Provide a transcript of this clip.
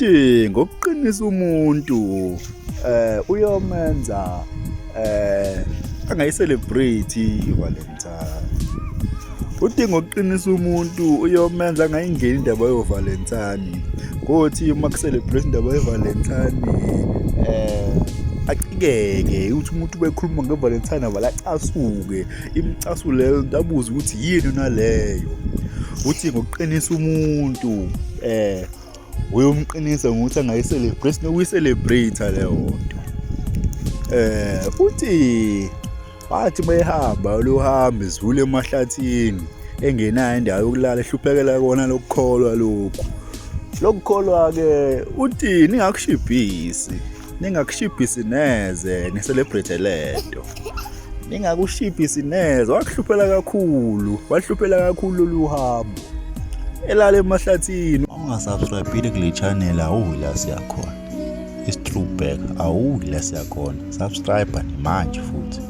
Uthi ngokuqinisa umuntu uyomenza angayicelebrate iValentine. Uthi ngokuqinisa umuntu uyomenza angayingeni indaba yoValentine. Ngothi uma kucelebrate indaba yeValentine acikeke uthi umuntu bekhuluma ngeValentine avale acasuke imicasulo leyo nto abuze ukuthi yini naleyo. Uthi ngokuqinisa umuntu uyomqinisa ngokuthi angayicelebrate nokuyicelebrate leyo nto. Uthi wathi bayehamba luhamba izule emahlathini engenayo indawo yokulala ehluphekela kona lokukholwa lokhu. Lokukholwa-ke uthi ningakushibhisi, ningakushibhisi neze ni-celebrate lento. Ningakushibhisi neze, wakuhluphela kakhulu, wahluphela kakhulu lolu hambo. Elala emahlathini. Ungasubscribe kule channel awuyi la siyakhona. Isitrue back awuyi la siyakhona. Subscribe manje futhi.